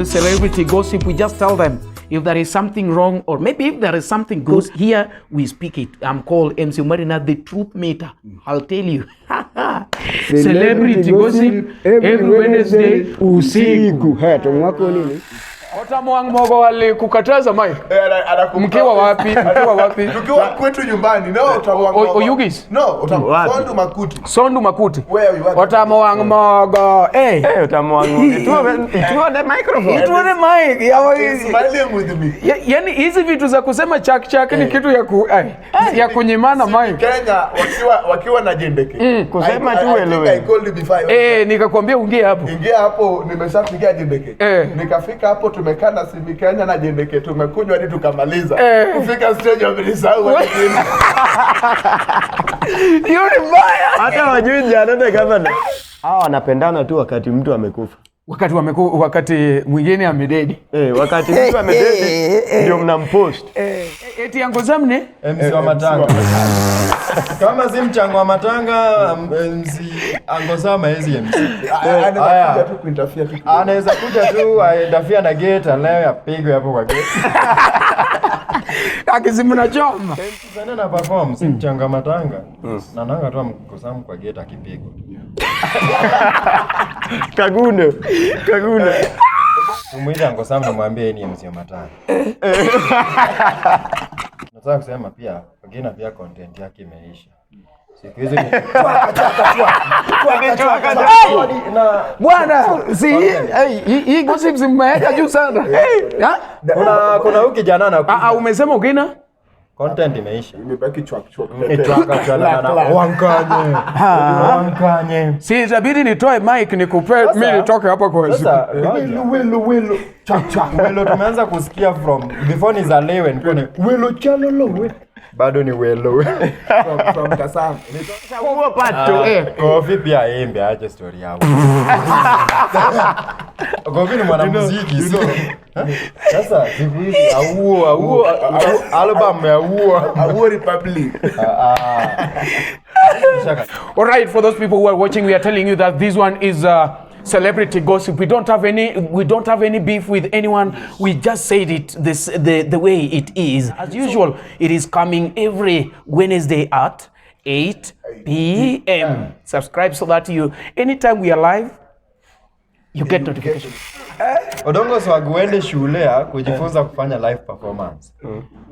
called celebrity gossip. We just tell them if there is something wrong or maybe if there is something good. Here we speak it. I'm called MC Marina, the truth meter. I'll tell you. Celebrity gossip every Wednesday usiku. Haya, tumwako nini? Otamu wang mogo walikukataza Mike. Mkiwa wapi? Mkiwa wapi? Tukiwa kwetu nyumbani. No, Otamu wang mogo. Oyugis? No, Otamu. Wapi? Sondu Makuti. Sondu Makuti. Where you are? Otamu wang mogo. Eh. Eh, Otamu wang mogo. Ituone microphone. Ituone mic. Smiling with me. Yaani hizi vitu za kusema chak chak ni kitu ya ku ya kunyimana mic. Kenya wakiwa na jendeke. Kusema tu I wewe. called you before. Nikakwambia ungie hapo. Ingia hapo, nimeshapiga jendeke. Nikafika hapo tumekaa na Simi Kenya na jendeke, tumekunywa hadi tukamaliza. Kufika stage wamenisahau. Hiyo ni mbaya. Hata wajui jana gavana. Hawa wanapendana tu wakati mtu amekufa. Wakati mwingine amededi. Wakati mtu amededi ndio mnampost. Eti yangu zamne MC wa matanga. Kama si mchango wa matanga, MC Angosama hizi MC. Anaweza kuja tu kuinterfere tu. Anaweza kuja tu aendafia na gate leo apigwe hapo kwa gate. Akizimna choma. Sana na perform si mchango wa matanga. Na nanga tu Angosama kwa gate akipigwa. Kagundo. Kagundo. Tumuite Angosama namwambie ni MC wa matanga. Nataka kusema pia Ogina pia content yake imeisha. Siku hizi ni Bwana, si hii gossip zimeweka juu sana. Kuna huyu kijana anakuja. Umesema Ogina? Content imeisha. Imebaki chwak chwak. Wankanye. Wankanye. Si itabidi nitoe mic nikupe mimi nitoke hapa kwa siku. Welo chwak chwak. Welo tumeanza kusikia from before nizaliwe nilikuwa ni welo chalolo we. Bado ni welo. From Kasam. Huo pato. Kofi pia aimbe aache story yao. Kofi ni mwanamuziki so. Sasa siku hizi auo album ya Auo Republic. All right, for those people who are watching, we are telling you that this one is celebrity gossip. We don't have any beef with anyone. We just said it this the way it is. As usual, it is coming every Wednesday at 8 p.m. Subscribe so that you anytime we are live, you get notification. Odongo Swag uende shule ya kujifunza kufanya live performance.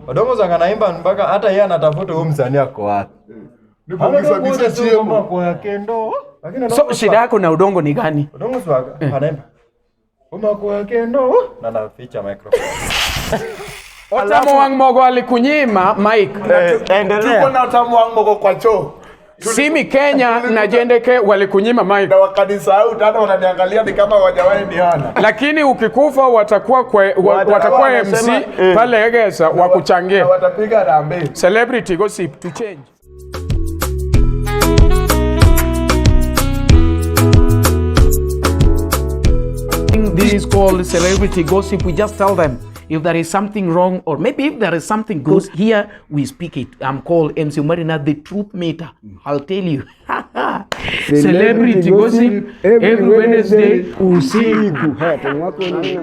Odongo Swag anaimba mpaka hata yeye anatafuta huyu msanii ako wapi. So shida yako na Odongo ni gani? Odongo Swag anaimba kwa kendo na anaficha microphone. Otamu wang mogo alikunyima mic. Endelea. Tuko na Otamu wang mogo kwa choo. Simi Kenya na Jendeke walikunyima mic. Na wakanisahau hata wananiangalia ni kama hawajawahi niona. Lakini ukikufa watakuwa watakuwa MC pale Egesa wakuchangia. Watapiga rambe. Celebrity gossip to change. This is called celebrity gossip. We just tell them if there is something wrong or maybe if there is something good. Here we speak it. I'm called MC Marina, the truth meter. I'll tell you. Celebrity gossip every Wednesday usiku. Haya, tumwako nini?